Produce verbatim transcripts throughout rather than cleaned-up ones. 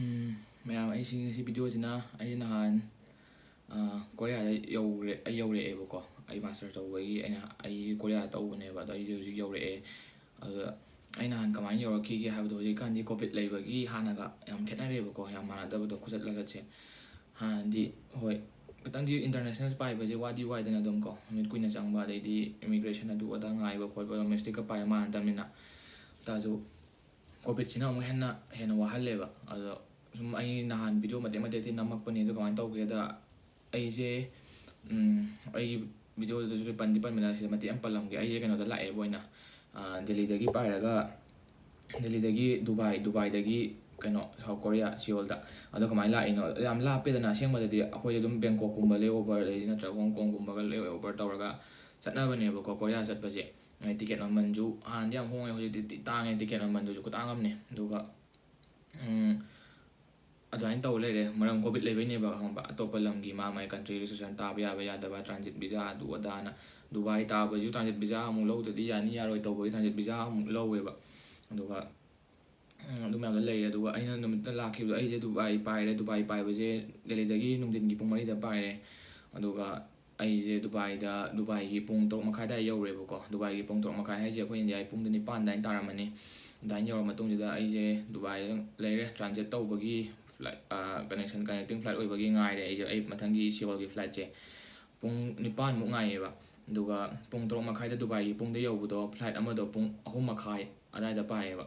ꯎꯝ, ꯃꯌꯥꯝ, ꯑꯩꯁꯤ ꯉꯁꯤ ꯚꯤꯗꯤꯑꯣꯁꯤꯅ ꯑꯩ ꯅꯍꯥꯟ, ꯑ, ꯀꯣꯔꯤꯌꯥꯗ ꯌꯧꯔꯦ, ꯑꯩ ꯌꯧꯔꯛꯑꯦꯕꯀꯣ꯫ ꯑꯩ ꯃꯥꯁꯇꯔ ꯇꯧꯕꯒꯤ ꯑꯩꯅ, ꯑꯩ ꯀꯣꯔꯤꯌꯥꯗ ꯇꯧꯕꯅꯦꯕ, ꯑꯗꯣ ꯑꯩꯁꯦ ꯍꯧꯖꯤꯛ ꯌꯧꯔꯛꯑꯦ꯫ ꯑꯗꯨꯗ ꯑꯩ ꯅꯍꯥꯟ ꯀꯃꯥꯏꯅ ꯌꯧꯔꯛꯈꯤꯒꯦ ꯍꯥꯏꯕꯗꯣ, ꯍꯧꯖꯤꯛꯀꯥꯟꯗꯤ ꯀꯣꯚꯤꯗ ꯂꯩꯕꯒꯤ ꯍꯥꯟꯅꯒ ꯌꯥꯝ ꯈꯦꯠꯅꯔꯦꯕꯀꯣ, ꯌꯥꯝ ꯃꯥꯟꯅꯗꯕꯗꯣ ꯈꯨꯆꯠ ꯂꯒꯠꯁꯦ꯫ ꯍꯥꯟꯅꯗꯤ, ꯍꯣꯏ, ꯈꯤꯇꯪꯗꯤ ꯏꯟꯇꯔꯅꯦꯁꯅꯦꯜ ꯄꯥꯏꯕꯁꯦ ꯋꯥꯗꯤ ꯋꯥꯏꯗꯅ ꯑꯗꯨꯝ ꯀꯣ, ꯅꯨꯃꯤꯠ ꯀꯨꯏꯅ ꯆꯪꯕ, ꯑꯗꯩꯗꯤ ꯏꯃꯤꯒ꯭ꯔꯦꯁꯟ ꯑꯗꯨ ꯑꯗꯥ ꯉꯥꯏꯕ ꯈꯣꯠꯄ, ꯗꯣꯃꯦꯁꯇꯤꯛꯀ ꯄꯥꯏꯕ ꯃꯥꯟꯅꯗꯕꯅꯤꯅ꯫ ꯇꯥꯔꯁꯨ ꯀꯣꯚꯤꯗꯁꯤꯅ ꯑꯃꯨꯛ ꯍꯦꯟꯅ, ꯍꯦꯟꯅ ꯋꯥꯍꯜꯂꯦꯕ꯫ ꯑꯗꯣ ꯁꯨꯝ ꯑꯩ ꯅꯍꯥꯟ ꯚꯤꯗꯤꯑꯣ ꯃꯇꯦꯛ ꯃꯇꯦꯛꯇꯤ ꯅꯝꯃꯛꯄꯅꯦ, ꯑꯗꯨ ꯀꯃꯥꯏꯅ ꯇꯧꯒꯦꯗ, ꯑꯩꯁꯦ, ꯎꯝ, ꯑꯩꯒꯤ ꯚꯤꯗꯤꯑꯣꯗꯨꯗꯁꯨ ꯄꯟꯗꯤ ꯄꯟꯕꯅ, ꯁꯤꯗ ꯃꯇꯦꯛ ꯑꯃ ꯄꯜꯂꯝꯒꯦ꯫ ꯑꯩꯁꯦ ꯀꯩꯅꯣꯗ ꯂꯥꯛꯑꯦꯕ ꯑꯣꯏꯅ, ꯑ, ꯗꯦꯜꯂꯤꯗꯒꯤ ꯄꯥꯏꯔꯒ, ꯗꯦꯜꯂꯤꯗꯒꯤ ꯗꯨꯕꯥꯏ, ꯗꯨꯕꯥꯏꯗꯒꯤ ꯀꯩꯅꯣ, ꯁꯥꯎꯠ ꯀꯣꯔꯤꯌꯥ, ꯁꯤꯑꯣꯜꯗ꯫ ꯑꯗꯣ ꯀꯃꯥꯏꯅ ꯂꯥꯛꯏꯅꯣ? ꯌꯥꯝ ꯂꯥꯞꯄꯦꯗꯅ ꯑꯁꯦꯡꯕꯗꯗꯤ꯫ ꯑꯩꯈꯣꯏꯗꯤ ꯑꯗꯨꯝ ꯕꯦꯡꯀꯣꯛꯀꯨꯝꯕ layover, ꯑꯗꯩꯗꯤ ꯅꯠꯇ꯭ꯔꯒ ꯍꯣꯡ ꯀꯣꯡꯒꯨꯝꯕꯒ layover ꯇꯧꯔꯒ ꯆꯠꯅꯕꯅꯦꯕꯀꯣ ꯀꯣꯔꯤꯌꯥ ꯆꯠꯄꯁꯦ꯫ ꯇꯤꯀꯦꯠ ꯃꯃꯜꯁꯨ ꯍꯥꯟꯅꯗꯤ ꯌꯥꯝ ꯍꯣꯡꯉꯦ, ꯍꯧꯖꯤꯛꯇꯤ ꯊꯤ ꯇꯥꯡꯉꯦ ꯇꯤꯀꯦꯠ ꯃꯃꯜꯗꯨꯁꯨ, ꯈꯨꯇꯥꯡ ꯑꯃꯅꯦ꯫ ꯑꯗꯨꯒ, ꯎꯝ, ꯑꯗꯨꯃꯥꯏꯅ ꯇꯧ ꯂꯩꯔꯦ꯫ ꯃꯔꯝ ꯀꯣꯚꯤꯗ ꯂꯩꯕꯩꯅꯦꯕ, ꯈꯪꯕ? ꯑꯇꯣꯞꯄ ꯂꯝꯒꯤ ꯃꯥ ꯃꯥꯏ country restriction ꯇꯥꯕ ꯌꯥꯕ ꯌꯥꯗꯕ, transit visa ꯑꯗꯨ ꯑꯗꯥꯅ꯫ ꯗꯨꯕꯥꯏ ꯇꯥꯕꯁꯨ transit visa ꯑꯃꯨꯛ ꯂꯧꯗꯗꯤ ꯌꯥꯅꯤ ꯌꯥꯔꯣꯏ ꯇꯧꯕꯒꯤ transit visa ꯑꯃꯨꯛ ꯂꯧꯋꯦꯕ꯫ ꯑꯗꯨꯒ, ꯎꯝ, ꯑꯗꯨ ꯃꯌꯥꯝꯗꯣ ꯂꯩꯔꯦ꯫ ꯑꯗꯨꯒ ꯑꯩꯅ ꯅꯨꯃꯤꯠꯇ ꯂꯥꯛꯈꯤꯕꯗꯣ, ꯑꯩꯁꯦ ꯗꯨꯕꯥꯏ ꯄꯥꯏꯔꯦ꯫ ꯗꯨꯕꯥꯏ ꯄꯥꯏꯕꯁꯦ ꯗꯦꯜꯂꯤꯗꯒꯤ ꯅꯨꯡꯊꯤꯟꯒꯤ ꯄꯨꯡ ꯃꯔꯤꯗ ꯄꯥꯏꯔꯦ꯫ ꯑꯗꯨꯒ ꯑꯩꯁꯦ ꯗꯨꯕꯥꯏꯗ, ꯗꯨꯕꯥꯏꯒꯤ ꯄꯨꯡ ꯇꯔꯨꯛ ꯃꯈꯥꯏ ꯑꯗꯥꯏ ꯌꯧꯔꯦꯕꯀꯣ꯫ ꯗꯨꯕꯥꯏꯒꯤ ꯄꯨꯡ ꯇꯔꯨꯛ ꯃꯈꯥꯏ ꯍꯥꯏꯁꯦ ꯑꯩꯈꯣꯏ ꯏꯟꯗꯤꯌꯥꯒꯤ ꯄꯨꯡꯗ ꯅꯤꯄꯥꯟ ꯑꯗꯥꯏ ꯇꯥꯔꯝꯃꯅꯤ꯫ ꯑꯗꯥꯏꯅ ꯌꯧꯔ ꯃꯇꯨꯡꯁꯤꯗ ꯑꯩꯁꯦ ꯗꯨꯕꯥꯏꯗ ꯂꯩꯔꯦ꯫ Transit ꯇꯧꯕꯒꯤ flight, ꯑ, connection, connecting flight ꯑꯣꯏꯕꯒꯤ ꯉꯥꯏꯔꯦ ꯑꯩꯁꯦ, ꯑꯩ ꯃꯊꯪꯒꯤ ꯁꯤꯑꯣꯜꯒꯤ flightꯁꯦ꯫ ꯄꯨꯡ ꯅꯤꯄꯥꯟꯃꯨꯛ ꯉꯥꯏꯌꯦꯕ꯫ ꯑꯗꯨꯒ ꯄꯨꯡ ꯇꯔꯨꯛ ꯃꯈꯥꯏꯗ ꯗꯨꯕꯥꯏꯒꯤ ꯄꯨꯡꯗ ꯌꯧꯕꯗꯣ, flight ꯑꯃꯗꯣ ꯄꯨꯡ ꯑꯍꯨꯝ ꯃꯈꯥꯏ ꯑꯗꯥꯏꯗ ꯄꯥꯏꯌꯦꯕ꯫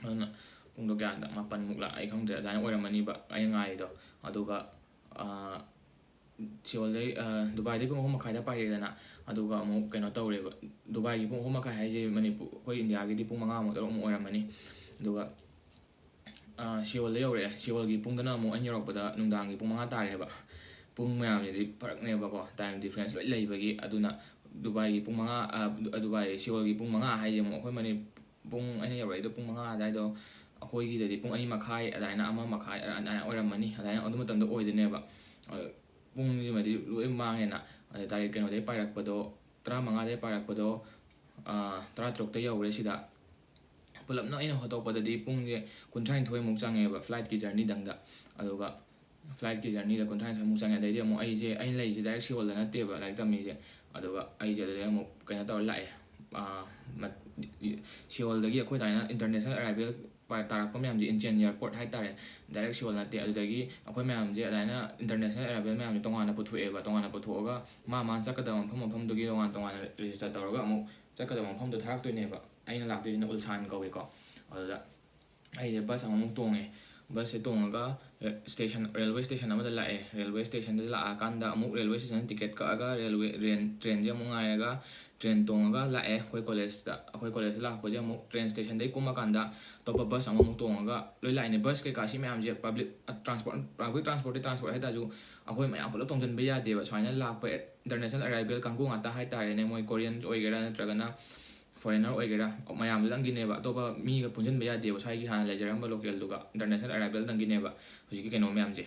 ꯑꯗꯨꯅ ꯄꯨꯡꯗꯣ ꯀꯌꯥꯗ, ꯃꯥꯄꯟꯃꯨꯛꯂ ꯑꯩ ꯈꯪꯗ꯭ꯔꯦ, ꯑꯗꯨꯃꯥꯏꯅ ꯑꯣꯏꯔꯝꯃꯅꯤꯕ ꯑꯩꯅ ꯉꯥꯏꯔꯤꯗꯣ꯫ ꯑꯗꯨꯒ, ꯑ, ꯁꯤꯑꯣꯜꯗꯩ, ꯑ, ꯗꯨꯕꯥꯏꯗꯩ ꯄꯨꯡ ꯑꯍꯨꯝ ꯃꯈꯥꯏꯗ ꯄꯥꯏꯔꯛꯑꯦꯗꯅ, ꯑꯗꯨꯒ ꯑꯃꯨꯛ ꯀꯩꯅꯣ ꯇꯧꯔꯦꯕ, ꯗꯨꯕꯥꯏꯒꯤ ꯄꯨꯡ ꯑꯍꯨꯝ ꯃꯈꯥꯏ ꯍꯥꯏꯁꯦ ꯃꯅꯤꯄꯨꯔ, ꯑꯩꯈꯣꯏ ꯏꯟꯗꯤꯌꯥꯒꯤꯗꯤ ꯄꯨꯡ ꯃꯉꯥꯃꯨꯛ, ꯇꯔꯨꯛꯃꯨꯛ ꯑꯣꯏꯔꯝꯃꯅꯤ꯫ ꯑꯗꯨꯒ, ꯑ, ꯁꯤꯑꯣꯜꯗ ꯌꯧꯔꯛꯑꯦ꯫ ꯁꯤꯑꯣꯜꯒꯤ ꯄꯨꯡꯗꯅ ꯑꯃꯨꯛ ꯑꯩꯅ ꯌꯧꯔꯛꯄꯗ ꯅꯨꯡꯗꯥꯡꯒꯤ ꯄꯨꯡ ꯃꯉꯥ ꯇꯥꯔꯦꯕ꯫ ꯄꯨꯡ ꯃꯌꯥꯝꯁꯤꯗꯤ ꯐꯔꯛꯅꯦꯕꯀꯣ, time difference ꯂꯣꯏ ꯂꯩꯕꯒꯤ꯫ ꯑꯗꯨꯅ ꯗꯨꯕꯥꯏꯒꯤ ꯄꯨꯡ ꯃꯉꯥ, ꯑ, ꯗꯨ-, ꯗꯨꯕꯥꯏ, ꯁꯤꯑꯣꯜꯒꯤ ꯄꯨꯡ ꯃꯉꯥ ꯍꯥꯏꯁꯦ ꯑꯃꯨꯛ ꯑꯩꯈꯣꯏ ꯃꯅꯤ-, ꯄꯨꯡ, ꯑꯩꯅ ꯌꯧꯔꯛꯏꯗꯣ ꯄꯨꯡ ꯃꯉꯥ ꯑꯗꯨꯋꯥꯏꯗꯣ, ꯑꯩꯈꯣꯏꯒꯤꯗꯗꯤ ꯄꯨꯡ ꯑꯅꯤ ꯃꯈꯥꯏ ꯑꯗꯨꯃꯥꯏꯅ, ꯑꯃ ꯃꯈꯥꯏ ꯑꯗꯨꯃꯥꯏꯅ ꯑꯣꯏꯔꯝꯃꯅꯤ꯫ ꯑꯗꯨꯃꯥꯏꯅ ꯑꯗꯨ ꯃꯇꯝꯗ ꯑꯣꯏꯗꯣꯏꯅꯦꯕ꯫ ꯑ, ꯄꯨꯡꯁꯤꯃꯗꯤ ꯂꯣꯏ ꯃꯥꯡꯉꯦꯅ꯫ ꯑꯗ direct ꯀꯩꯅꯣꯗꯩ ꯄꯥꯏꯔꯛꯄꯗꯣ, ꯇꯔꯥꯃꯉꯥꯗꯩ ꯄꯥꯏꯔꯛꯄꯗꯣ, ꯑ, ꯇꯔꯥꯇꯔꯨꯛꯇ ꯌꯧꯔꯦ ꯁꯤꯗ꯫ ꯄꯨꯂꯞꯅ ꯑꯩꯅ ꯍꯣꯠꯇꯣꯛꯄꯗꯗꯤ ꯄꯨꯡꯁꯦ ꯀꯨꯟꯊ꯭ꯔꯥ ꯅꯤꯊꯣꯏꯃꯨꯛ ꯆꯪꯉꯦꯕ flightꯀꯤ journeyꯗꯪꯗ꯫ ꯑꯗꯨꯒ flightꯀꯤ journeyꯗ ꯀꯨꯟꯊ꯭ꯔꯥ ꯅꯤꯊꯣꯏꯃꯨꯛ ꯆꯪꯉꯦ꯫ ꯑꯗꯩꯗꯤ ꯑꯃꯨꯛ ꯑꯩꯁꯦ, ꯑꯩꯅ ꯂꯩꯔꯤꯁꯦ direct ꯁꯤꯑꯣꯜꯗ ꯅꯠꯇꯦꯕ ꯂꯥꯏꯔꯤꯛ ꯇꯝꯃꯤꯁꯦ꯫ ꯑꯗꯨꯒ ꯑꯩꯁꯦ ꯑꯗꯨꯗꯩ ꯑꯃꯨꯛ ꯀꯩꯅꯣ ꯇꯧꯔ ꯂꯥꯛꯑꯦ꯫ ꯁꯤꯑꯣꯜꯗꯒꯤ ꯑꯩꯈꯣꯏ ꯑꯗꯨꯃꯥꯏꯅ international arrival ꯇꯥꯔꯛꯄ ꯃꯌꯥꯝꯁꯦ, ꯏꯟꯆꯦꯟ airport ꯍꯥꯏꯇꯥꯔꯦ, direct ꯁꯤꯑꯣꯜ ꯅꯠꯇꯦ꯫ ꯑꯗꯨꯗꯒꯤ ꯑꯩꯈꯣꯏ ꯃꯌꯥꯝꯁꯦ ꯑꯗꯨꯃꯥꯏꯅ international arrival ꯃꯌꯥꯝꯁꯦ ꯇꯣꯉꯥꯟꯅ ꯄꯨꯊꯣꯛꯑꯦꯕ꯫ ꯇꯣꯉꯥꯟꯅ ꯄꯨꯊꯣꯛꯑꯒ ꯃꯥ ꯃꯥꯅ ꯆꯠꯀꯗꯕ ꯃꯐꯝ ꯃꯐꯝꯗꯨꯒꯤ ꯇꯣꯉꯥꯟ ꯇꯣꯉꯥꯟꯅ register ꯇꯧꯔꯒ ꯑꯃꯨꯛ ꯆꯠꯀꯗꯕ ꯃꯐꯝꯗꯣ ꯊꯥꯔꯛꯇꯣꯏꯅꯦꯕ꯫ ꯑꯩꯅ ꯂꯥꯛꯇꯣꯏꯁꯤꯅ ꯎꯜꯁꯥꯟ ꯀꯧꯏꯀꯣ꯫ ꯑꯗꯨꯗ ꯑꯩꯁꯦ bus ꯑꯃꯃꯨꯛ ꯇꯣꯡꯉꯦ꯫ Busꯁꯦ ꯇꯣꯡꯉꯒ station, railway station ꯑꯃꯗ ꯂꯥꯛꯑꯦ꯫ Railway stationꯗ ꯂꯥꯛꯑꯀꯥꯟꯗ ꯑꯃꯨꯛ railway station ticket ꯀꯛꯑꯒ railway, train, trainꯁꯦ ꯑꯃꯨꯛ ꯉꯥꯏꯔꯒ train ꯇꯣꯡꯉꯒ ꯂꯥꯛꯑꯦ ꯑꯩꯈꯣꯏ collegeꯇ꯫ ꯑꯩꯈꯣꯏ collegeꯇ ꯂꯥꯛꯄꯁꯦ ꯑꯃꯨꯛ train stationꯗꯩ ꯀꯨꯝꯃꯀꯥꯟꯗ ꯑꯇꯣꯞꯄ bus ꯑꯃꯃꯨꯛ ꯇꯣꯡꯉꯒ ꯂꯣꯏ ꯂꯥꯛꯏꯅꯦ꯫ Busꯀꯩꯀꯥꯁꯤ ꯃꯌꯥꯝꯁꯦ public, transport, public transportꯇꯤ transport ꯍꯥꯏꯇꯥꯔꯁꯨ, ꯑꯩꯈꯣꯏ ꯃꯌꯥꯝ ꯄꯨꯂꯞ ꯇꯣꯡꯁꯤꯟꯕ ꯌꯥꯗꯦꯕ꯫ ꯁꯨꯃꯥꯏꯅ ꯂꯥꯛꯄ international arrival ꯀꯥꯡꯕꯨ ꯉꯥꯛꯇ ꯍꯥꯏꯇꯥꯔꯦꯅꯦ, ꯃꯣꯏ Korean ꯑꯣꯏꯒꯦꯔꯥ ꯅꯠꯇ꯭ꯔꯒꯅ foreigner ꯑꯣꯏꯒꯦꯔꯥ, ꯃꯌꯥꯝꯗꯨꯗꯪꯒꯤꯅꯦꯕ꯫ ꯑꯇꯣꯞꯄ ꯃꯤꯒ ꯄꯨꯟꯁꯤꯟꯕ ꯌꯥꯗꯦꯕ꯫ ꯁ꯭ꯋꯥꯏꯒꯤ ꯍꯥꯟꯅ ꯂꯩꯖꯔꯝꯕ localꯗꯨꯒ international arrivalꯗꯪꯒꯤꯅꯦꯕ ꯍꯧꯖꯤꯛꯀꯤ ꯀꯩꯅꯣ ꯃꯌꯥꯝꯁꯦ,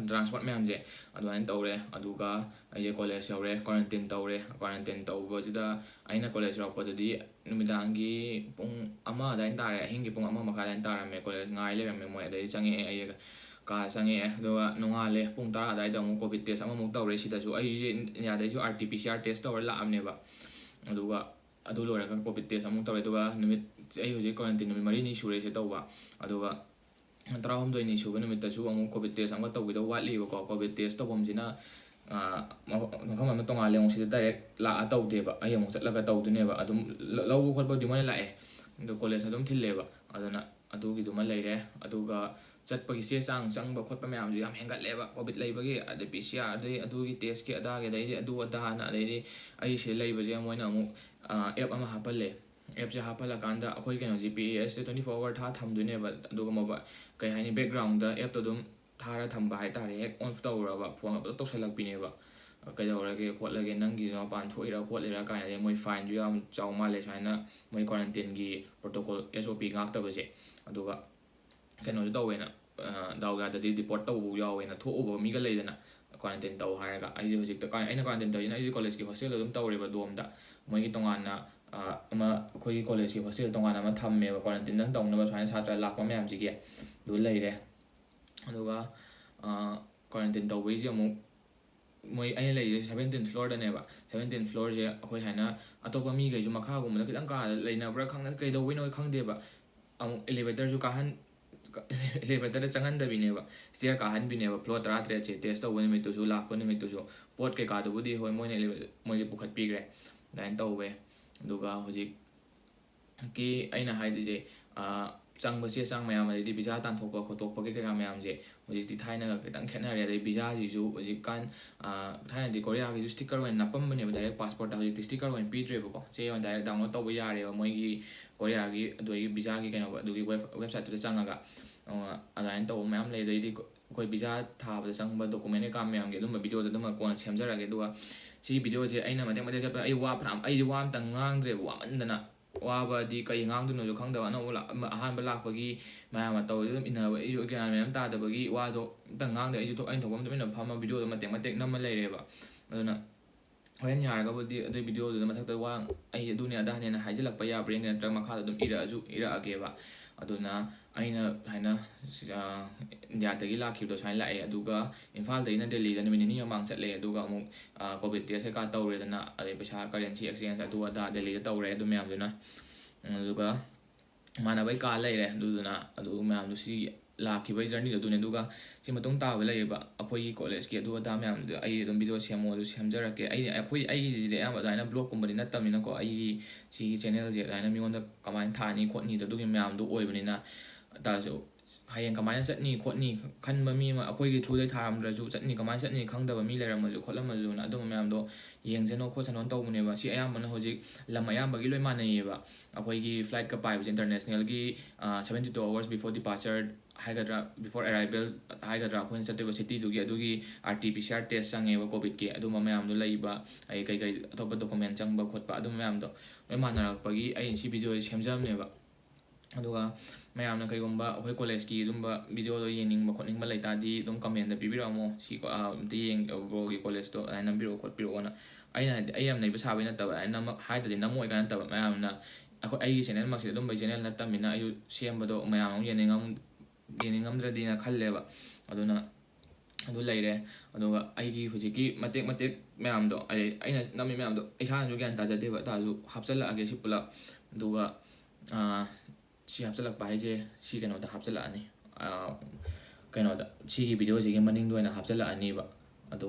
transport ꯃꯌꯥꯝꯁꯦ꯫ ꯑꯗꯨꯃꯥꯏꯅ ꯇꯧꯔꯦ꯫ ꯑꯗꯨꯒ ꯑꯩꯁꯦ college ꯌꯧꯔꯦ, quarantine ꯇꯧꯔꯦ꯫ Quarantine ꯇꯧꯕꯁꯤꯗ ꯑꯩꯅ college ꯌꯧꯔꯛꯄꯗꯗꯤ ꯅꯨꯃꯤꯗꯥꯡꯒꯤ ꯄꯨꯡ ꯑꯃ ꯑꯗꯨꯃꯥꯏꯅ ꯇꯥꯔꯦ, ꯑꯍꯤꯡꯒꯤ ꯄꯨꯡ ꯑꯃ ꯃꯈꯥꯏ ꯑꯗꯨꯃꯥꯏꯅ ꯇꯥꯔꯝꯃꯦ꯫ College ꯉꯥꯏ ꯂꯩꯔꯝꯃꯦ ꯃꯣꯏ꯫ ꯑꯗꯩ ꯆꯪꯉꯛꯑꯦ, ꯑꯩ ꯀꯥ ꯆꯪꯉꯛꯑꯦ꯫ ꯑꯗꯨꯒ ꯅꯣꯡꯉꯥꯜꯂꯦ, ꯄꯨꯡ ꯇꯔꯥ ꯑꯗꯨꯋꯥꯏꯗ ꯑꯃꯨꯛ COVID test ꯑꯃꯃꯨꯛ ꯇꯧꯔꯦ꯫ ꯁꯤꯗꯁꯨ ꯑꯩꯁꯦ ꯏꯟꯗꯤꯌꯥꯗꯩꯁꯨ RT-PCR test ꯇꯧꯔ ꯂꯥꯛꯑꯕꯅꯦꯕ꯫ ꯑꯗꯨꯒ ꯑꯗꯨ ꯂꯣꯏꯔꯒ COVID test ꯑꯃꯨꯛ ꯇꯧꯔꯦ꯫ ꯑꯗꯨꯒ ꯅꯨꯃꯤꯠ, ꯑꯩ ꯍꯧꯖꯤꯛ quarantine ꯅꯨꯃꯤꯠ ꯃꯔꯤꯅꯤ ꯁꯨꯔꯦ ꯁꯤ ꯇꯧꯕ꯫ ꯑꯗꯨꯒ ꯇꯔꯥꯍꯨꯝꯗꯣꯏꯅꯤ ꯁꯨꯕ ꯅꯨꯃꯤꯠꯇꯁꯨ ꯑꯃꯨꯛ COVID test ꯑꯃꯒ ꯇꯧꯒꯗꯧꯕ ꯋꯥꯠꯂꯤꯕꯀꯣ꯫ COVID test ꯇꯧꯐꯝꯁꯤꯅ, ꯑ, ꯃꯐꯝ ꯑꯃ ꯇꯣꯉꯥꯜꯂꯦ꯫ ꯑꯃꯨꯛ ꯁꯤꯗ direct ꯂꯥꯛꯑ ꯇꯧꯗꯦꯕ, ꯑꯩ ꯑꯃꯨꯛ ꯆꯠꯂꯒ ꯇꯧꯗꯣꯏꯅꯦꯕ꯫ ꯑꯗꯨꯝ ꯂ-, ꯂꯧꯕ ꯈꯣꯠꯄꯗꯤ ꯃꯣꯏꯅ ꯂꯥꯛꯑꯦ, ꯑꯗꯣ college ꯑꯗꯨꯝ ꯊꯤꯜꯂꯦꯕ꯫ ꯑꯗꯨꯅ ꯑꯗꯨꯒꯤꯗꯨꯃ ꯂꯩꯔꯦ꯫ ꯑꯗꯨꯒ ꯆꯠꯄꯒꯤ ꯆꯦ ꯆꯥꯡ ꯆꯪꯕ ꯈꯣꯠꯄ ꯃꯌꯥꯝꯁꯨ ꯌꯥꯝ ꯍꯦꯟꯒꯠꯂꯦꯕ꯫ COVID ꯂꯩꯕꯒꯤ, ꯑꯗꯩ PCR, ꯑꯗꯩ ꯑꯗꯨꯒꯤ testꯀꯤ ꯑꯗꯥꯒꯤ, ꯑꯗꯩꯗꯤ ꯑꯗꯨ ꯑꯗꯥꯅ, ꯑꯗꯩꯗꯤ ꯑꯩ ꯁꯤꯗ ꯂꯩꯕꯁꯦ ꯃꯣꯏꯅ ꯑꯃꯨꯛ, ꯑ, app ꯑꯃ ꯍꯥꯞꯍꯜꯂꯦ꯫ Appꯁꯦ ꯍꯥꯞꯍꯜꯂꯀꯥꯟꯗ ꯑꯩꯈꯣꯏ ꯀꯩꯅꯣ GPS twenty four hour ꯊꯥ ꯊꯝꯗꯣꯏꯅꯦꯕ꯫ ꯑꯗꯨꯒ mobile, ꯀꯩ ꯍꯥꯏꯅꯤ, backgroundꯗ appꯇꯣ ꯑꯗꯨꯝ ꯊꯥꯔ ꯊꯝꯕ ꯍꯥꯏꯇꯥꯔꯦ꯫ ꯍꯦꯛ off ꯇꯧꯔꯕ phoneꯒ ꯄꯨꯂꯞ ꯇꯧꯁꯜꯂꯛꯄꯤꯅꯦꯕ꯫ "ꯀꯩꯗꯧꯔꯒꯦ ꯈꯣꯠꯂꯒꯦ, ꯅꯪꯒꯤ ꯃꯄꯥꯟ ꯊꯣꯛꯏꯔꯥ ꯈꯣꯠꯂꯤꯔꯥ?" ꯀꯥꯏꯅ꯫ ꯑꯗꯩ ꯃꯣꯏ fineꯁꯨ ꯌꯥꯝ ꯆꯥꯎ ꯃꯥꯜꯂꯦ ꯁꯨꯃꯥꯏꯅ ꯃꯣꯏ quarantineꯒꯤ protocol, SOP ꯉꯥꯛꯇꯕꯁꯦ꯫ ꯑꯗꯨꯒ ꯀꯩꯅꯣꯁꯨ ꯇꯧꯋꯦꯅ, ꯑ, ꯗꯥꯎ ꯌꯥꯗꯗꯤ deport ꯇꯧꯕ ꯌꯥꯎꯋꯦꯅ, ꯊꯣꯛꯎꯕ ꯃꯤꯒ ꯂꯩꯗꯅ, quarantine ꯇꯧ ꯍꯥꯏꯔꯒ꯫ ꯑꯩꯁꯦ ꯍꯧꯖꯤꯛꯇ, ꯑꯩꯅ quarantine ꯇꯧꯔꯤꯁꯤꯅ ꯑꯩꯁꯦ collegeꯀꯤ hostelꯗ ꯑꯗꯨꯝ ꯇꯧꯔꯦꯕ, dormꯗ꯫ ꯃꯣꯏꯒꯤ ꯇꯣꯉꯥꯟꯅ ꯑꯃ ꯑꯩꯈꯣꯏꯒꯤ ꯀꯣꯂꯦꯖꯀꯤ ꯍꯣꯁꯇꯦꯜ ꯇꯣꯉꯥꯟꯅ ꯑꯃ ꯊꯝꯃꯦꯕ, ꯀ꯭ꯋꯥꯔꯟꯇꯤꯟꯗꯪ ꯇꯧꯅꯕ ꯁꯨꯃꯥꯏꯅ ꯁꯥꯇ꯭ꯔ ꯂꯥꯛꯄ ꯃꯌꯥꯝꯁꯤꯒꯤ ꯑꯗꯨ ꯂꯩꯔꯦ꯫ ꯑꯗꯨꯒ ꯀ꯭ꯋꯥꯔꯟꯇꯤꯟ ꯇꯧꯕꯒꯤꯁꯦ ꯑꯃꯨꯛ ꯃꯣꯏ, ꯑꯩꯅ ꯂꯩꯔꯤꯁꯦ ꯁꯕꯦꯟꯇꯤꯟ ꯐ꯭ꯂꯣꯔꯗꯅꯦꯕ꯫ ꯁꯕꯦꯟꯇꯤꯟ ꯐ꯭ꯂꯣꯔꯁꯦ ꯑꯩꯈꯣꯏ ꯍꯥꯏꯅ ꯑꯇꯣꯞꯄ ꯃꯤꯈꯩꯁꯨ ꯃꯈꯥꯒꯨꯝꯕꯗ ꯈꯤꯇꯪ ꯀꯥꯗ ꯂꯩꯅꯕ꯭ꯔꯥ ꯈꯪꯗꯦ, ꯀꯩꯗꯧꯕꯩꯅꯣ ꯈꯪꯗꯦꯕ꯫ ꯑꯃꯨꯛ ꯏꯂꯤꯚꯦꯇꯔꯁꯨ ꯀꯥꯍꯟ ꯏꯂꯤꯚꯦꯇꯔꯗ ꯆꯪꯍꯟꯗꯕꯤꯅꯦꯕ, ꯁ꯭ꯇꯤꯌꯔ ꯀꯥꯍꯟꯕꯤꯅꯦꯕ꯫ ꯐ꯭ꯂꯣꯔ ꯇꯔꯥꯇꯔꯦꯠꯁꯦ ꯇꯦꯁ ꯇꯧꯕ ꯅꯨꯃꯤꯠꯇꯨꯁꯨ, ꯂꯥꯛꯄ ꯅꯨꯃꯤꯠꯇꯨꯁꯨ꯫ ꯄꯣꯠ ꯀꯩꯀꯥꯗꯨꯕꯨꯗꯤ ꯍꯣꯏ, ꯃꯣꯏꯅ ꯏꯂꯤꯚꯦ- ꯃꯣꯏꯒꯤ ꯄꯨꯈꯠꯄꯤꯈ꯭ꯔꯦ, ꯑꯗꯨꯃꯥꯏꯅ ꯇꯧꯋꯦ꯫ ꯑꯗꯨꯒ ꯍꯧꯖꯤꯛꯀꯤ ꯑꯩꯅ ꯍꯥꯏꯗꯣꯏꯁꯦ, ꯆꯪꯕ ꯆꯦ ꯆꯥꯡ ꯃꯌꯥꯝ, ꯑꯗꯩꯗꯤ ꯚꯤꯖꯥ ꯇꯥꯟꯊꯣꯛꯄ ꯈꯣꯠꯇꯣꯛꯄꯒꯤ ꯀꯩꯀꯥ ꯃꯌꯥꯝꯁꯦ ꯍꯧꯖꯤꯛꯇꯤ ꯊꯥꯏꯅꯒ ꯈꯤꯇꯪ ꯈꯦꯠꯅꯔꯦ꯫ ꯑꯗꯩ ꯚꯤꯖꯥꯁꯤꯁꯨ ꯍꯧꯖꯤꯛꯀꯥꯟ, ꯊꯥꯏꯅꯗꯤ ꯀꯣꯔꯤꯌꯥꯒꯤꯁꯨ ꯁ꯭ꯇꯤꯀꯔ ꯑꯣꯏꯅ ꯅꯞꯄꯝꯕꯅꯦꯕ ꯗꯥꯏꯔꯦꯛ ꯄꯥꯁꯄꯣꯔꯠꯇ, ꯍꯧꯖꯤꯛꯇꯤ ꯁ꯭ꯇꯤꯀꯔ ꯑꯣꯏꯅ ꯄꯤꯗ꯭ꯔꯦꯕꯀꯣ, ꯆꯦ ꯑꯣꯏꯅ ꯗꯥꯏꯔꯦꯛ ꯗꯥꯎꯟꯂꯣꯗ ꯇꯧꯕ ꯌꯥꯔꯦꯕ ꯃꯣꯏꯒꯤ ꯀꯣꯔꯤꯌꯥꯒꯤ ꯑꯗꯨꯒꯤ ꯚꯤꯖꯥꯒꯤ ꯀꯩꯅꯣ, ꯑꯗꯨꯒꯤ ꯋꯦꯕ ꯋꯦꯕꯁꯥꯏꯠꯇꯨꯗ ꯆꯪꯉꯒ꯫ ꯑꯗꯨꯃꯥꯏꯅ ꯇꯧꯕ ꯃꯌꯥꯝ ꯂꯩ꯫ ꯑꯗꯩꯗꯤ ꯑꯩꯈꯣꯏ ꯚꯤꯖꯥ ꯊꯥꯕꯗ ꯆꯪꯕ ꯗꯣꯀꯨꯃꯦꯟ ꯀꯩꯀꯥ ꯃꯌꯥꯝꯒꯤ ꯑꯗꯨꯝꯕ ꯚꯤꯗꯤꯑꯣꯗꯣ ꯑꯗꯨꯝꯕ ꯀꯣꯟꯅ ꯁꯦꯝꯖꯔꯛꯑꯒꯦ꯫ ꯑꯗꯨꯒ ꯁꯤ ꯚꯤꯗꯤꯑꯣꯁꯦ ꯑꯩꯅ ꯃꯇꯦꯛ ꯃꯇꯦꯛ ꯆꯠꯄ, ꯑꯩ ꯋꯥ ꯐꯅꯌꯥꯝ, ꯑꯩꯗꯤ ꯋꯥ ꯑꯝꯇ ꯉꯥꯡꯗ꯭ꯔꯦꯕ, ꯋꯥꯃꯟꯗꯅ꯫ ꯋꯥꯕꯗꯤ ꯀꯩ ꯉꯥꯡꯗꯣꯏꯅꯣꯁꯨ ꯈꯪꯗꯕ, ꯑꯅꯧꯕ ꯂꯥꯛ-, ꯑꯍꯥꯟꯕ ꯂꯥꯛꯄꯒꯤ ꯃꯌꯥꯝ ꯑꯃ ꯇꯧꯔꯤ ꯑꯗꯨꯝ ꯏꯟꯅꯕ, ꯑꯩꯁꯨ ꯒ꯭ꯌꯥꯟ ꯃꯦꯟ ꯑꯃ ꯇꯥꯗꯕꯒꯤ ꯋꯥꯗꯣ ꯑꯝꯇ ꯉꯥꯡꯗ꯭ꯔꯦ꯫ ꯑꯩꯁꯨ ꯊꯣꯛ-, ꯑꯩꯅ ꯊꯣꯛꯄ ꯑꯗꯨꯝ ꯏꯟꯅ ꯐꯝꯃ ꯚꯤꯗꯤꯑꯣꯗꯣ ꯃꯇꯦꯛ ꯃꯇꯦꯛ ꯅꯝꯃ ꯂꯩꯔꯦꯕ꯫ ꯑꯗꯨꯅ ꯍꯣꯔꯦꯟ ꯌꯥꯔꯒꯕꯨꯗꯤ ꯑꯗꯨꯒꯤ ꯚꯤꯗꯤꯑꯣꯗꯨꯗ ꯃꯊꯛꯇ ꯋꯥ ꯑꯩ ꯑꯗꯨꯅꯦ ꯑꯗꯥꯅꯦꯅ ꯍꯥꯏꯖꯤꯜꯂꯛꯄ ꯌꯥꯕ꯭ꯔꯥ ꯌꯦꯡꯒꯦ, ꯅꯠꯇ꯭ꯔꯒ ꯃꯈꯥꯗ ꯑꯗꯨꯝ ꯏꯔꯛꯑꯁꯨ ꯏꯔꯛꯑꯒꯦꯕ꯫ ꯑꯗꯨꯅ ꯑꯩꯅ ꯍꯥꯏꯅ, ꯏꯟꯗꯤꯌꯥꯗꯒꯤ ꯂꯥꯛꯈꯤꯕꯗꯣ ꯁꯨꯃꯥꯏꯅ ꯂꯥꯛꯑꯦ, ꯑꯗꯨꯒ ꯏꯝꯐꯥꯜꯗꯒꯤꯅ ꯗꯦꯜꯂꯤꯗ ꯅꯨꯃꯤꯠ ꯅꯤꯅꯤ ꯃꯃꯥꯡ ꯆꯠꯂꯦ, ꯑꯗꯨꯒ ꯑꯃꯨꯛ ꯀꯣꯚꯤꯗ ꯇꯦꯁ ꯀꯩꯀꯥ ꯇꯧꯔꯦꯗꯅ, ꯑꯗꯩ ꯄꯩꯁꯥ, ꯀꯔꯦꯟꯁꯤ ꯑꯦꯛꯁꯆꯦꯟꯖ ꯑꯗꯨ ꯑꯗꯥ ꯗꯦꯜꯂꯤꯗ ꯇꯧꯔꯦ ꯑꯗꯨ ꯃꯌꯥꯝꯗꯨꯅ꯫ ꯑꯗꯨꯒ ꯏꯃꯥꯟꯅꯕꯩ ꯀꯥ ꯂꯩꯔꯦ꯫ ꯑꯗꯨꯗꯨꯅ ꯑꯗꯨ ꯃꯌꯥꯝꯗꯨ ꯁꯤ ꯂꯥꯛꯈꯤꯕꯒꯤ ꯖꯔꯅꯤꯗꯣ ꯑꯗꯨꯅꯦ꯫ ꯑꯗꯨꯒ ꯁꯤ ꯃꯇꯨꯡ ꯇꯥꯕ ꯂꯩꯔꯤꯕ ꯑꯩꯈꯣꯏꯒꯤ ꯀꯣꯂꯦꯖꯀꯤ ꯑꯗꯨ ꯑꯗꯥ ꯃꯌꯥꯝꯗꯨ ꯑꯩ ꯑꯗꯨꯝ ꯚꯤꯗꯤꯑꯣ ꯁꯦꯝꯃꯣ ꯑꯗꯨ ꯁꯦꯝꯖꯔꯛꯀꯦ꯫ ꯑꯩ, ꯑꯩꯈꯣꯏ, ꯑꯩꯒꯤꯁꯤꯗꯤ ꯑꯌꯥꯝꯕ ꯑꯗꯨꯃꯥꯏꯅ ꯕ꯭ꯂꯣꯒꯀꯨꯝꯕꯗꯤ ꯅꯠꯇꯕꯅꯤꯅꯀꯣ, ꯑꯩꯒꯤ ꯁꯤꯒꯤ ꯆꯦꯅꯦꯜꯁꯦ ꯑꯗꯨꯃꯥꯏꯅ ꯃꯤꯉꯣꯟꯗ ꯀꯃꯥꯏꯅ ꯊꯥꯅꯤ ꯈꯣꯠꯅꯤꯗꯣ ꯑꯗꯨꯒꯤ ꯃꯌꯥꯝꯗꯨ ꯑꯣꯏꯕꯅꯤꯅ꯫ ꯇꯥꯔꯁꯨ ꯍꯌꯦꯡ ꯀꯃꯥꯏꯅ ꯆꯠꯅꯤ ꯈꯣꯠꯅꯤ ꯈꯟꯕ ꯃꯤ ꯑꯃ, ꯑꯩꯈꯣꯏꯒꯤ ꯊ꯭ꯔꯨꯗꯩ ꯊꯥꯔꯝꯗ꯭ꯔꯁꯨ, ꯆꯠꯅꯤ, ꯀꯃꯥꯏꯅ ꯆꯠꯅꯤ ꯈꯪꯗꯕ ꯃꯤ ꯂꯩꯔꯝꯃꯁꯨ ꯈꯣꯠꯂꯝꯃꯁꯨꯅ ꯑꯗꯨꯝꯕ ꯃꯌꯥꯝꯗꯣ ꯌꯦꯡꯁꯅꯣ ꯈꯣꯠꯁꯅꯣꯅ ꯇꯧꯕꯅꯦꯕ꯫ ꯁꯤ ꯑꯌꯥꯝꯕꯅ ꯍꯧꯖꯤꯛ ꯂꯝ ꯑꯌꯥꯝꯕꯒꯤ ꯂꯣꯏ ꯃꯥꯟꯅꯩꯌꯦꯕ꯫ ꯑꯩꯈꯣꯏꯒꯤ ꯐ꯭ꯂꯥꯏꯠꯀ ꯄꯥꯏꯕꯁꯦ ꯏꯟꯇꯔꯅꯦꯁꯅꯦꯜꯒꯤ, seventy two hours before departure ꯍꯥꯏꯒꯗ꯭ꯔꯥ, before arrival ꯍꯥꯏꯒꯗ꯭ꯔꯥ, ꯑꯩꯈꯣꯏꯅ ꯆꯠꯇꯣꯏꯕ ꯁꯤꯇꯤꯗꯨꯒꯤ, ꯑꯗꯨꯒꯤ R T P C R test ꯆꯪꯉꯦꯕ ꯀꯣꯚꯤꯗꯀꯤ꯫ ꯑꯗꯨꯝꯕ ꯃꯌꯥꯝꯗꯣ ꯂꯩꯕ, ꯑꯩ ꯀꯩꯀꯩ ꯑꯇꯣꯞꯄ ꯗꯣꯀꯨꯃꯦꯟ ꯆꯪꯕ ꯈꯣꯠꯄ, ꯑꯗꯨꯝꯕ ꯃꯌꯥꯝꯗꯣ ꯂꯣꯏ ꯃꯥꯟꯅꯔꯛꯄꯒꯤ ꯑꯩ ꯁꯤ ꯚꯤꯗꯤꯑꯣꯁꯦ ꯁꯦꯝꯖꯕꯅꯦꯕ꯫ ꯑꯗꯨꯒ ꯃꯌꯥꯝꯅ ꯀꯩꯒꯨꯝꯕ ꯑꯩꯈꯣꯏ ꯀꯣꯂꯦꯖꯀꯤ ꯑꯗꯨꯝꯕ ꯚꯤꯗꯤꯑꯣꯗꯣ ꯌꯦꯡꯅꯤꯡꯕ ꯈꯣꯠꯅꯤꯡꯕ ꯂꯩꯇꯥꯔꯗꯤ ꯑꯗꯨꯝ ꯀꯃꯦꯟꯗ ꯄꯤꯕꯤꯔꯛꯑꯝꯃꯣ꯫ ꯁꯤ ꯀꯣ-, ꯑꯥ, ꯑꯝꯇ ꯌꯦꯡ-, ꯕ꯭ꯔꯣꯒꯤ ꯀꯣꯂꯦꯖꯇꯣ ꯑꯗꯨꯃꯥꯏꯅ ꯅꯝꯕꯤꯔꯛꯑꯣ ꯈꯣꯠꯄꯤꯔꯛꯑꯣꯅ꯫ ꯑꯩꯅ ꯍꯥꯏꯗꯤ ꯑꯩ ꯌꯥꯝ ꯅꯩꯕ ꯁꯥꯕꯩ ꯅꯠꯇꯕ, ꯑꯩ ꯅꯝꯃꯛ-, ꯍꯥꯏꯗ꯭ꯔꯗꯤ ꯅꯝꯃꯛꯑꯣꯏ ꯀꯥꯏꯅ ꯅꯠꯇꯕ, ꯃꯌꯥꯝꯅ ꯑꯩꯈꯣꯏ, ꯑꯩꯒꯤ ꯆꯦꯅꯦꯜꯃꯛꯁꯤꯗꯤ ꯑꯗꯨꯝꯕꯒꯤ ꯆꯦꯅꯦꯜ ꯅꯠꯇꯕꯅꯤꯅ ꯑꯩꯁꯨ ꯁꯦꯝꯕꯗꯣ ꯃꯌꯥꯝ ꯑꯃꯨꯛ ꯌꯦꯡꯅꯤꯡꯉꯝ-, ꯌꯦꯡꯅꯤꯡꯉꯝꯗ꯭ꯔꯗꯤꯅ ꯈꯜꯂꯦꯕ꯫ ꯑꯗꯨꯅ ꯑꯗꯨ ꯂꯩꯔꯦ꯫ ꯑꯗꯨꯒ ꯑꯩꯒꯤ ꯍꯧꯖꯤꯛꯀꯤ ꯃꯇꯦꯛ ꯃꯇꯦꯛ ꯃꯌꯥꯝꯗꯣ, ꯑꯩ, ꯑꯩꯅ ꯅꯝꯃꯤ ꯃꯌꯥꯝꯗꯣ ꯏꯁꯥꯅꯁꯨ ꯒ꯭ꯌꯥꯟ ꯇꯥꯖꯗꯦꯕ, ꯇꯥꯔꯁꯨ ꯍꯥꯞꯆꯤꯜꯂꯛꯑꯒꯦ ꯁꯤ ꯄꯨꯂꯞ꯫ ꯑꯗꯨꯒ, ꯑꯥ, ꯁꯤ ꯍꯥꯞꯆꯤꯜꯂꯛꯄ ꯍꯥꯏꯁꯦ ꯁꯤ ꯀꯩꯅꯣꯗ ꯍꯥꯞꯆꯤꯜꯂꯛꯑꯅꯤ, ꯑꯥ, ꯀꯩꯅꯣꯗ, ꯁꯤꯒꯤ ꯚꯤꯗꯤꯑꯣꯁꯤꯒꯤ ꯃꯅꯤꯡꯗ ꯑꯣꯏꯅ ꯍꯥꯞꯆꯤꯜꯂꯛꯑꯅꯤꯕ꯫ ꯑꯗꯣ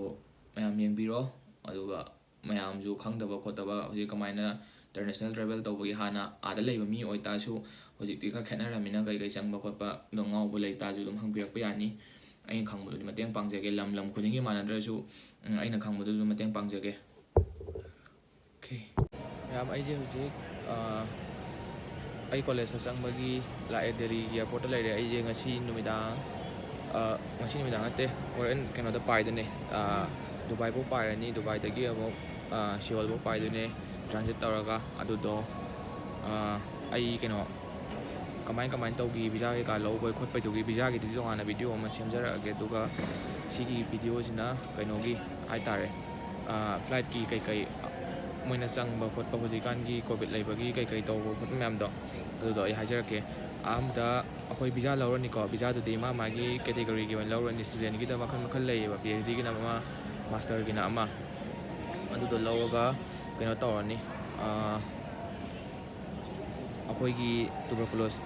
ꯃꯌꯥꯝ ꯌꯦꯡꯕꯤꯔꯣ꯫ ꯑꯗꯨꯒ ꯃꯌꯥꯝꯁꯨ ꯈꯪꯗꯕ ꯈꯣꯠꯇꯕ, ꯍꯧꯖꯤꯛ ꯀꯃꯥꯏꯅ international travel ꯇꯧꯕꯒꯤ, ꯍꯥꯟꯅ ꯑꯥꯗ ꯂꯩꯕ ꯃꯤ ꯑꯣꯏꯇꯥꯔꯁꯨ ꯍꯧꯖꯤꯛꯇꯤ ꯈꯔ ꯈꯦꯠꯅꯔꯝꯃꯤꯅ ꯀꯩ ꯀꯩ ꯆꯪꯕ ꯈꯣꯠꯄ ꯑꯗꯨꯝ ꯉꯥꯎꯕ ꯂꯩꯇꯥꯔꯁꯨ ꯑꯗꯨꯝ ꯍꯪꯕꯤꯔꯛꯄ ꯌꯥꯅꯤ꯫ ꯑꯩꯅ ꯈꯪꯕꯗꯨꯗꯤ ꯃꯇꯦꯡ ꯄꯥꯡꯖꯒꯦ, ꯂꯝ ꯂꯝ ꯈꯨꯗꯤꯡꯒꯤ ꯃꯥꯟꯅꯗ꯭ꯔꯁꯨ, ꯎꯝ, ꯑꯩꯅ ꯈꯪꯕꯗꯨ ꯑꯗꯨꯝ ꯃꯇꯦꯡ ꯄꯥꯡꯖꯒꯦ꯫ Okay꯫ ꯃꯌꯥꯝ, ꯑꯩꯁꯦ ꯍꯧꯖꯤꯛ, ꯑ, ꯑꯩ ꯀꯣꯂꯦꯖꯇ ꯆꯪꯕꯒꯤ ꯂꯥꯛꯑꯦ, ꯗꯦꯜꯂꯤꯒꯤ airport ꯇ ꯂꯩꯔꯦ꯫ ꯑꯩꯁꯦ ꯉꯁꯤ ꯅꯨꯃꯤꯗꯥꯡ, ꯑ, ꯉꯁꯤ ꯅꯨꯃꯤꯗꯥꯡ ꯅꯠꯇꯦ, ꯍꯣꯔꯦꯟ ꯀꯩꯅꯣꯗ ꯄꯥꯏꯗꯣꯏꯅꯦ, ꯑ, ꯗꯨꯕꯥꯏꯐꯥꯎ ꯄꯥꯏꯔꯅꯤ, ꯗꯨꯕꯥꯏꯗꯒꯤ ꯑꯃꯨꯛ, ꯑ, ꯁꯤꯑꯣꯜꯐꯥꯎ ꯄꯥꯏꯗꯣꯏꯅꯦ transit ꯇꯧꯔꯒ꯫ ꯑꯗꯨꯗꯣ, ꯑ, ꯑꯩ ꯀꯩꯅꯣ, ꯀꯃꯥꯏ ꯀꯃꯥꯏꯅ ꯇꯧꯈꯤ, visa ꯀꯩꯀꯥ ꯂꯧꯕꯩ ꯈꯣꯠꯄꯩꯗꯨꯒꯤ, visa ꯒꯤꯗꯨꯗꯤ ꯇꯣꯉꯥꯟꯅ video ꯑꯃ ꯁꯦꯝꯖꯔꯛꯑꯒꯦ꯫ ꯑꯗꯨꯒ ꯁꯤꯒꯤ video ꯁꯤꯅ ꯀꯩꯅꯣꯒꯤ ꯍꯥꯏꯇꯥꯔꯦ, ꯑ, flight ꯀꯤ ꯀꯩꯀꯩ ꯃꯣꯏꯅ ꯆꯪꯕ ꯈꯣꯠꯄ, ꯍꯧꯖꯤꯛꯀꯥꯟꯒꯤ COVID ꯂꯩꯕꯒꯤ ꯀꯩꯀꯩ ꯇꯧꯕ ꯈꯣꯠꯄ ꯃꯌꯥꯝꯗꯣ, ꯑꯗꯨꯗꯣ ꯑꯩ ꯍꯥꯏꯖꯔꯛꯀꯦ꯫ ꯑꯍꯥꯟꯕꯗ ꯑꯩꯈꯣꯏ visa ꯂꯧꯔꯅꯤꯀꯣ꯫ Visa ꯗꯨꯗꯤ ꯃꯥ ꯃꯥꯒꯤ category ꯒꯤ ꯑꯣꯏꯅ ꯂꯧꯔꯅꯤ꯫ Student ꯒꯤꯗ ꯃꯈꯜ ꯃꯈꯜ ꯂꯩꯌꯦꯕ, PhD ꯒꯤꯅ ꯑꯃ, master ꯒꯤꯅ ꯑꯃ꯫ ꯑꯗꯨꯗꯣ ꯂꯧꯔꯒ ꯀꯩꯅꯣ ꯇꯧꯔꯅꯤ, ꯑ, ꯑꯩꯈꯣꯏꯒꯤ tuberculosis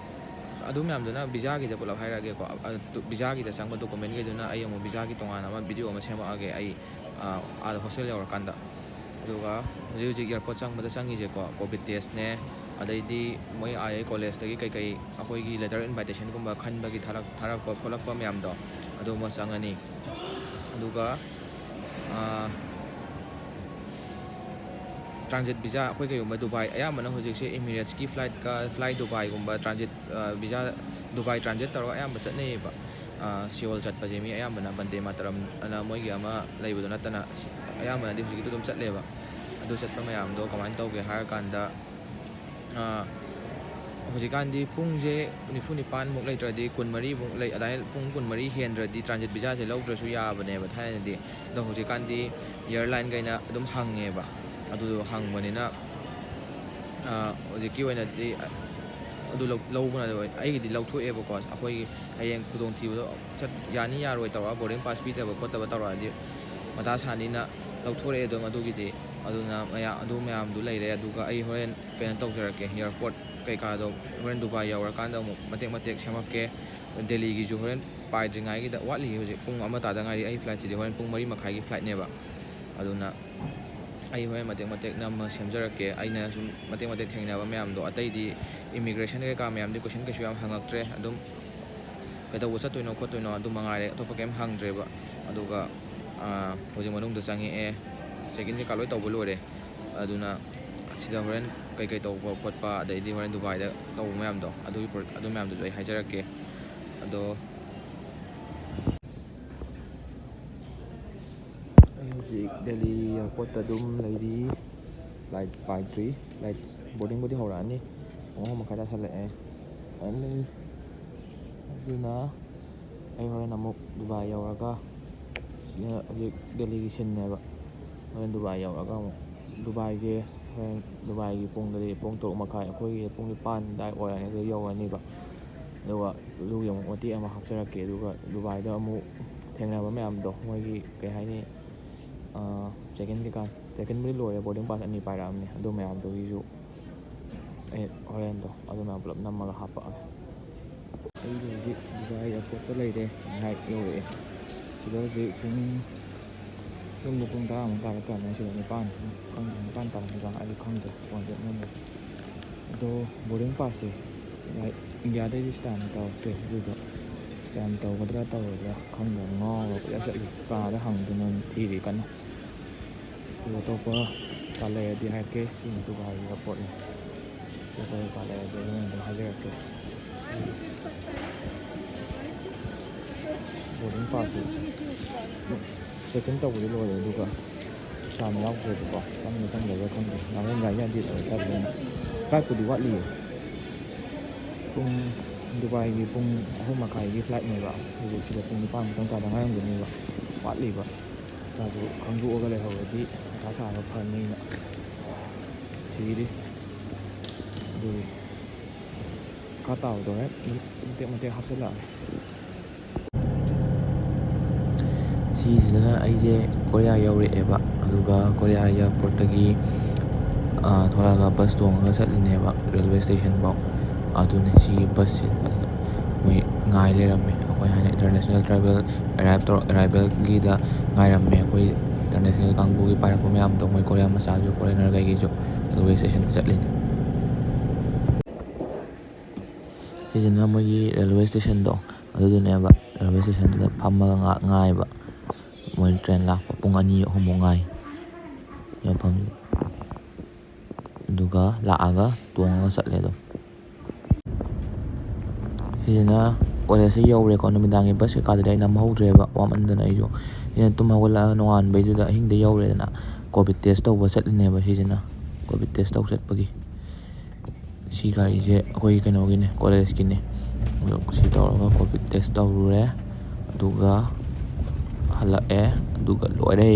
ꯑꯗꯨ ꯃꯌꯥꯝꯗꯨꯅ visa ꯒꯤꯗ ꯄꯨꯂꯞ ꯍꯥꯏꯔꯛꯑꯒꯦꯀꯣ꯫ ꯑ, ꯇꯨ-, visa ꯒꯤꯗ ꯆꯪꯕ document ꯈꯩꯗꯨꯅ ꯑꯩ ꯑꯃꯨꯛ visa ꯒꯤ ꯇꯣꯉꯥꯟꯅ ꯑꯃ video ꯑꯃ ꯁꯦꯝꯃꯛꯑꯒꯦ ꯑꯩ, ꯑ, ꯑꯥꯗ hostel ꯌꯧꯔꯀꯥꯟꯗ꯫ ꯑꯗꯨꯒ ꯍꯧꯖꯤꯛ ꯍꯧꯖꯤꯛ airport ꯆꯪꯕꯗ ꯆꯪꯉꯤꯁꯦꯀꯣ, COVID test ꯅꯦ, ꯑꯗꯩꯗꯤ ꯃꯣꯏ ꯑꯥ college ꯇꯒꯤ ꯀꯩꯀꯩ ꯑꯩꯈꯣꯏꯒꯤ letter invitation ꯒꯨꯝꯕ ꯈꯟꯕꯒꯤ ꯊꯥꯔꯛ-, ꯊꯥꯔꯛꯄ ꯈꯣꯠꯂꯛꯄ ꯃꯌꯥꯝꯗꯣ, ꯑꯗꯨ ꯑꯃ ꯆꯪꯉꯅꯤ꯫ ꯑꯗꯨꯒ, ꯑ, transit visa, ꯑꯩꯈꯣꯏ ꯀꯩꯒꯨꯝꯕ ꯗꯨꯕꯥꯏ, ꯑꯌꯥꯝꯕꯅ ꯍꯧꯖꯤꯛꯁꯦ Emirates ꯀꯤ flight ꯀ fly ꯗꯨꯕꯥꯏꯒꯨꯝꯕ transit, ꯑ, visa, ꯗꯨꯕꯥꯏ transit ꯇꯧꯔꯒ ꯑꯌꯥꯝꯕ ꯆꯠꯅꯩꯌꯦꯕ꯫ ꯑ, ꯁꯤꯑꯣꯜ ꯆꯠꯄꯁꯦ ꯃꯤ ꯑꯌꯥꯝꯕꯅ ꯕꯟꯗꯦ ꯃꯥꯇꯔꯝ ꯑꯅ ꯃꯣꯏꯒꯤ ꯑꯃ ꯂꯩꯕꯗꯣ ꯅꯠꯇꯅ ꯑꯌꯥꯝꯕꯅꯗꯤ ꯍꯧꯖꯤꯛꯀꯤꯗꯣ ꯑꯗꯨꯝ ꯆꯠꯂꯦꯕ꯫ ꯑꯗꯨ ꯆꯠꯄ ꯃꯌꯥꯝꯗꯣ ꯀꯃꯥꯏꯅ ꯇꯧꯒꯦ ꯍꯥꯏꯔꯀꯥꯟꯗ, ꯑ, ꯍꯧꯖꯤꯛꯀꯥꯟꯗꯤ ꯄꯨꯡꯁꯦ ꯅꯤꯐꯨ ꯅꯤꯄꯥꯟꯃꯨꯛ ꯂꯩꯇ꯭ꯔꯗꯤ, ꯀꯨꯟꯃꯔꯤꯃꯨꯛ ꯂꯩ, ꯑꯗꯥꯏꯅ ꯄꯨꯡ ꯀꯨꯟꯃꯔꯤ ꯍꯦꯟꯗ꯭ꯔꯗꯤ transit visa ꯁꯦ ꯂꯧꯗ꯭ꯔꯁꯨ ꯌꯥꯕꯅꯦꯕ ꯊꯥꯏꯅꯗꯤ꯫ ꯑꯗꯣ ꯍꯧꯖꯤꯛꯀꯥꯟꯗꯤ airline ꯈꯩꯅ ꯑꯗꯨꯝ ꯍꯪꯉꯦꯕ꯫ ꯑꯗꯨꯗꯣ ꯍꯪꯕꯅꯤꯅ, ꯑ, ꯍꯧꯖꯤꯛꯀꯤ ꯑꯣꯏꯅꯗꯤ ꯑꯗꯨ ꯂꯧ-, ꯂꯧꯕꯅ ꯑꯣꯏ-, ꯑꯩꯒꯤꯗꯤ ꯂꯧꯊꯣꯛꯑꯦꯕꯀꯣ꯫ ꯑꯩꯈꯣꯏꯒꯤ ꯍꯌꯦꯡ ꯈꯨꯗꯣꯡꯊꯤꯕꯗꯣ ꯆꯠ-, ꯌꯥꯅꯤ ꯌꯥꯔꯣꯏ ꯇꯧꯔꯒ, boarding pass ꯄꯤꯗꯕ ꯈꯣꯠꯇꯕ ꯇꯧꯔꯛꯑꯗꯤ ꯃꯊꯥ ꯁꯥꯅꯤꯅ ꯂꯧꯊꯣꯔꯛꯑꯦ ꯑꯗꯨꯝ ꯑꯗꯨꯒꯤꯗꯤ꯫ ꯑꯗꯨꯅ ꯃꯌꯥ-, ꯑꯗꯨ ꯃꯌꯥꯝꯗꯨ ꯂꯩꯔꯦ꯫ ꯑꯗꯨꯒ ꯑꯩ ꯍꯣꯔꯦꯟ ꯀꯩꯅꯣ ꯇꯧꯖꯔꯛꯀꯦ, airport ꯀꯩꯀꯥꯗꯣ ꯍꯣꯔꯦꯟ ꯗꯨꯕꯥꯏ ꯌꯧꯔꯀꯥꯟꯗ ꯑꯃꯨꯛ ꯃꯇꯦꯛ ꯃꯇꯦꯛ ꯁꯦꯝꯃꯛꯀꯦ꯫ ꯗꯦꯜꯂꯤꯒꯤꯁꯨ ꯍꯣꯔꯦꯟ ꯄꯥꯏꯗ꯭ꯔꯤꯉꯩꯒꯤꯗ, ꯋꯥꯠꯂꯤ, ꯍꯧꯖꯤꯛ ꯄꯨꯡ ꯑꯃ ꯇꯥꯗ ꯉꯥꯏꯔꯤ꯫ ꯑꯩ flight ꯁꯤꯗꯤ ꯍꯣꯔꯦꯟ ꯄꯨꯡ ꯃꯔꯤ ꯃꯈꯥꯏꯒꯤ flight ꯅꯦꯕ꯫ ꯑꯗꯨꯅ ꯑꯩ ꯍꯣꯔꯦꯟ ꯃꯇꯦꯛ ꯃꯇꯦꯛ ꯅꯝꯃ ꯁꯦꯝꯖꯔꯛꯀꯦ꯫ ꯑꯩꯅ ꯁꯨꯝ ꯃꯇꯦꯛ ꯃꯇꯦꯛ ꯊꯦꯡꯅꯕ ꯃꯌꯥꯝꯗꯣ, ꯑꯇꯩꯗꯤ immigration ꯀꯩꯀꯥ ꯃꯌꯥꯝꯗꯤ question ꯀꯩꯁꯨ ꯌꯥꯝ ꯍꯪꯉꯛꯇ꯭ꯔꯦ꯫ ꯑꯗꯨꯝ ꯀꯩꯗꯧꯕ ꯆꯠꯇꯣꯏꯅꯣ ꯈꯣꯠꯇꯣꯏꯅꯣ ꯑꯗꯨ ꯃꯉꯥꯏꯔꯦ, ꯑꯇꯣꯞꯄ ꯀꯩꯝ ꯍꯪꯗ꯭ꯔꯦꯕ꯫ ꯑꯗꯨꯒ, ꯑꯥ, ꯍꯧꯖꯤꯛ ꯃꯅꯨꯡꯗ ꯆꯪꯉꯛꯑꯦ, check in ꯀꯩꯀꯥ ꯂꯣꯏ ꯇꯧꯕ ꯂꯣꯏꯔꯦ꯫ ꯑꯗꯨꯅ ꯁꯤꯗ ꯍꯣꯔꯦꯟ ꯀꯩꯀꯩ ꯇꯧꯕ ꯈꯣꯠꯄ, ꯑꯗꯩꯗꯤ ꯍꯣꯔꯦꯟ ꯗꯨꯕꯥꯏꯗ ꯇꯧꯕ ꯃꯌꯥꯝꯗꯣ, ꯑꯗꯨꯒꯤ ꯄ꯭ꯔꯣ-, ꯑꯗꯨ ꯃꯌꯥꯝꯗꯨꯁꯨ ꯑꯩ ꯍꯥꯏꯖꯔꯛꯀꯦ꯫ ꯑꯗꯣ ꯑꯩ ꯍꯧꯖꯤꯛ ꯗꯦꯜꯂꯤ airport ꯇ ꯑꯗꯨꯝ ꯂꯩꯔꯤ꯫ Flight ꯄꯥꯏꯗ꯭ꯔꯤ꯫ Flight boarding ꯕꯨꯗꯤ ꯍꯧꯔꯛꯑꯅꯤ꯫ ꯄꯨꯡ ꯑꯍꯨꯝ ꯃꯈꯥꯏ ꯇꯥꯁꯜꯂꯛꯑꯦ꯫ ꯑꯗꯨꯅ ꯑꯩ ꯍꯣꯔꯦꯟ ꯑꯃꯨꯛ ꯗꯨꯕꯥꯏ ꯌꯧꯔꯒ, ꯁꯤꯅ ꯍꯧꯖꯤꯛ ꯗꯦꯜꯂꯤꯒꯤ scene ꯅꯦꯕ꯫ ꯍꯣꯔꯦꯟ ꯗꯨꯕꯥꯏ ꯌꯧꯔꯒ ꯑꯃꯨꯛ, ꯗꯨꯕꯥꯏꯁꯦ ꯍꯣꯔꯦꯟ ꯗꯨꯕꯥꯏꯒꯤ ꯄꯨꯡꯗꯗꯤ ꯄꯨꯡ ꯇꯔꯨꯛ ꯃꯈꯥꯏ, ꯑꯩꯈꯣꯏꯒꯤ ꯄꯨꯡ ꯅꯤꯄꯥꯟ ꯑꯗꯨꯋꯥꯏ ꯑꯣꯏꯔꯅꯤ ꯑꯗꯨ ꯌꯧꯔꯅꯤꯕ꯫ ꯑꯗꯨꯒ ꯑꯗꯨꯒꯤ ꯑꯃꯨꯛ ꯃꯇꯦꯛ ꯑꯃ ꯍꯥꯞꯆꯔꯛꯀꯦ꯫ ꯑꯗꯨꯒ ꯗꯨꯕꯥꯏꯗ ꯑꯃꯨꯛ ꯊꯦꯡꯅꯕ ꯃꯌꯥꯝꯗꯣ, ꯃꯣꯏꯒꯤ ꯀꯩ ꯍꯥꯏꯅꯤ, ꯑꯥ, check in ꯀꯩꯀꯥ, check in ꯕꯨꯗꯤ ꯂꯣꯏꯔꯦ, boarding pass ꯑꯅꯤ ꯄꯥꯏꯔꯛꯑꯕꯅꯦ꯫ ꯑꯗꯨ ꯃꯌꯥꯝꯗꯨꯒꯤꯁꯨ ꯑꯩ ꯍꯣꯔꯦꯟꯗꯣ ꯑꯗꯨ ꯃꯌꯥꯝ ꯄꯨꯂꯞ ꯅꯝꯃꯒ ꯍꯥꯞꯄꯛꯑꯒꯦ꯫ ꯑꯩꯗꯤ ꯍꯧꯖꯤꯛ ꯗꯨꯕꯥꯏ airport ꯇ ꯂꯩꯔꯦ, ꯉꯥꯏꯍꯥꯛ ꯌꯧꯔꯛꯑꯦ꯫ ꯁꯤꯗ ꯍꯧꯖꯤꯛ ꯄꯨꯡ, ꯌꯨꯝꯗ ꯄꯨꯡ ꯇꯔꯥꯃꯨꯛ ꯇꯥꯔꯦ, ꯇꯥꯔꯝꯃꯅꯤ꯫ ꯁꯤꯗ ꯅꯤꯄꯥꯟ, ꯈꯪꯗꯦ, ꯅꯤꯄꯥꯟ ꯇꯥꯔꯝꯒꯗ꯭ꯔꯥ, ꯑꯩꯗꯤ ꯈꯪꯗꯦ, ꯐꯣꯟꯁꯦ ꯅꯝꯃꯦ꯫ ꯑꯗꯣ boarding pass ꯁꯦ, ꯂꯥꯏꯛ, ꯏꯟꯗꯤꯌꯥꯗꯩꯗꯤ stamp ꯇꯧꯔꯛꯇ꯭ꯔꯦ, ꯑꯗꯨꯒ stamp ꯇꯧꯒꯗ꯭ꯔꯥ ꯇꯧꯔꯣꯏꯗ꯭ꯔꯥ ꯈꯪꯗꯕ, ꯉꯥꯎꯔꯒ ꯀꯣꯏꯆꯠ ꯆꯠꯂꯤ꯫ ꯀꯅꯥꯗ ꯍꯪꯗꯣꯏꯅꯣ ꯊꯤꯔꯤ ꯀꯟꯅ꯫ ꯑꯗꯨ ꯑꯇꯣꯞꯄ ꯀꯥ ꯂꯩꯔꯗꯤ ꯍꯥꯏꯔꯛꯀꯦ꯫ ꯁꯤꯅ ꯗꯨꯕꯥꯏꯒꯤ airport ꯅꯤ꯫ ꯑꯇꯣꯞꯄ ꯀꯥ ꯂꯩꯔꯗꯤ ꯑꯗꯨꯝ, ꯑꯗꯨꯝ ꯍꯥꯏꯖꯔꯛꯀꯦ꯫ Boarding pass say check in ꯇꯧꯕꯗꯤ ꯂꯣꯏꯔꯦ, ꯑꯗꯨꯒ stamp ꯌꯥꯎꯗ꯭ꯔꯦꯕꯀꯣ꯫ ꯆꯪꯕ ꯆꯪꯗꯕ꯭ꯔꯥ ꯈꯪꯗꯦ꯫ ꯉꯥꯏꯍꯥꯛ ꯉꯥꯏ ꯌꯥꯗꯦ ꯇꯧꯔꯦ꯫ Flight ꯄꯨꯗꯤ ꯋꯥꯠꯂꯤꯌꯦ꯫ ꯄꯨꯡ, ꯗꯨꯕꯥꯏꯒꯤ ꯄꯨꯡ ꯑꯍꯨꯝ ꯃꯈꯥꯏꯒꯤ flightꯅꯦꯕ꯫ ꯍꯧꯖꯤꯛ ꯁꯤꯗ ꯄꯨꯡ ꯅꯤꯄꯥꯟ ꯃꯨꯛꯇꯪ ꯇꯥꯗ ꯉꯥꯏꯔꯝꯒꯅꯦꯕ꯫ ꯋꯥꯠꯂꯤꯕ꯫ ꯏꯁꯥꯁꯨ ꯈꯪꯗꯣꯛꯑꯒ ꯂꯩꯍꯧꯔꯗꯤ ꯃꯊꯥ ꯁꯥꯕ ꯐꯅꯤꯅ ꯊꯤꯔꯤ꯫ ꯑꯗꯨꯒꯤ ꯃꯈꯥ ꯇꯥꯕꯗꯣ ꯍꯣꯔꯦꯟ ꯃꯇꯦꯛ ꯃꯇꯦꯛ ꯍꯥꯞꯆꯤꯜꯂꯛꯑꯒꯦ꯫ ꯁꯤꯁꯤꯗꯅ ꯑꯩꯁꯦ ꯀꯣꯔꯤꯌꯥ ꯌꯧꯔꯛꯑꯦꯕ꯫ ꯑꯗꯨꯒ ꯀꯣꯔꯤꯌꯥ airportꯇꯒꯤ, ꯑ, ꯊꯣꯛꯂꯛꯑꯒ bus ꯇꯣꯡꯉꯒ ꯆꯠꯂꯤꯅꯦꯕ railway stationꯐꯥꯎ꯫ ꯑꯗꯨꯅꯦ ꯁꯤꯒꯤ busꯁꯦ꯫ ꯑꯗꯨꯗ ꯃꯣꯏ ꯉꯥꯏ ꯂꯩꯔꯝꯃꯦ꯫ ꯑꯩꯈꯣꯏ ꯍꯥꯟꯅ international travel arrive ꯇꯧꯔ-, arrivalꯒꯤꯗ ꯉꯥꯏꯔꯝꯃꯦ꯫ ꯑꯩꯈꯣꯏ international ꯀꯥꯡꯕꯨꯒꯤ ꯄꯥꯏꯔꯛꯄ ꯃꯌꯥꯝꯗꯣ, ꯃꯣꯏ ꯀꯣꯔꯤꯌꯥ ꯃꯆꯥꯁꯨ, foreigner ꯀꯩꯒꯤꯁꯨ railway stationꯗ ꯆꯠꯂꯤꯅꯦ꯫ ꯁꯤꯁꯤꯅ ꯃꯣꯏꯒꯤ railway stationꯗꯣ ꯑꯗꯨꯗꯨꯅꯦꯕ꯫ Railway stationꯗꯨꯗ ꯐꯝꯃꯒ ꯉꯥꯏꯍꯥꯛ ꯉꯥꯏꯕ꯫ ꯃꯣꯏ train ꯂꯥꯛꯄ ꯄꯨꯡ ꯑꯅꯤ ꯑꯍꯨꯝꯃꯨꯛ ꯉꯥꯏ ꯃꯐꯝꯗꯨꯗ꯫ ꯑꯗꯨꯒ ꯂꯥꯛꯑꯒ ꯇꯣꯡꯉꯒ ꯆꯠꯂꯦ ꯑꯗꯨꯝ꯫ ꯁꯤꯁꯤꯅ collegeꯁꯦ ꯌꯧꯔꯦꯀꯣ꯫ ꯅꯨꯃꯤꯗꯥꯡꯒꯤ bus ꯀꯩꯀꯥꯗꯨꯗꯤ ꯑꯩ ꯅꯝꯍꯧꯗ꯭ꯔꯦꯕ, ꯋꯥꯃꯟꯗꯅ ꯑꯩꯁꯨ꯫ ꯁꯤꯅ ꯇꯨꯝ ꯍꯧꯒꯠꯂꯛꯑ ꯅꯣꯡꯉꯥꯟꯕꯩꯗꯨꯗ ꯑꯍꯤꯡꯗ ꯌꯧꯔꯦꯗꯅ, COVID test ꯇꯧꯕ ꯆꯠꯂꯤꯅꯦꯕ ꯁꯤꯁꯤꯅ꯫ COVID test ꯇꯧ ꯆꯠꯄꯒꯤ꯫ ꯁꯤ ꯒꯥꯔꯤꯁꯦ ꯑꯩꯈꯣꯏ ꯀꯩꯅꯣꯒꯤꯅꯦ, collegeꯀꯤꯅꯦ꯫ ꯑꯗꯣ ꯁꯤ ꯇꯧꯔꯒ COVID test ꯇꯧꯔꯨꯔꯦ, ꯑꯗꯨꯒ ꯍꯜꯂꯛꯑꯦ, ꯑꯗꯨꯒ ꯂꯣꯏꯔꯦ꯫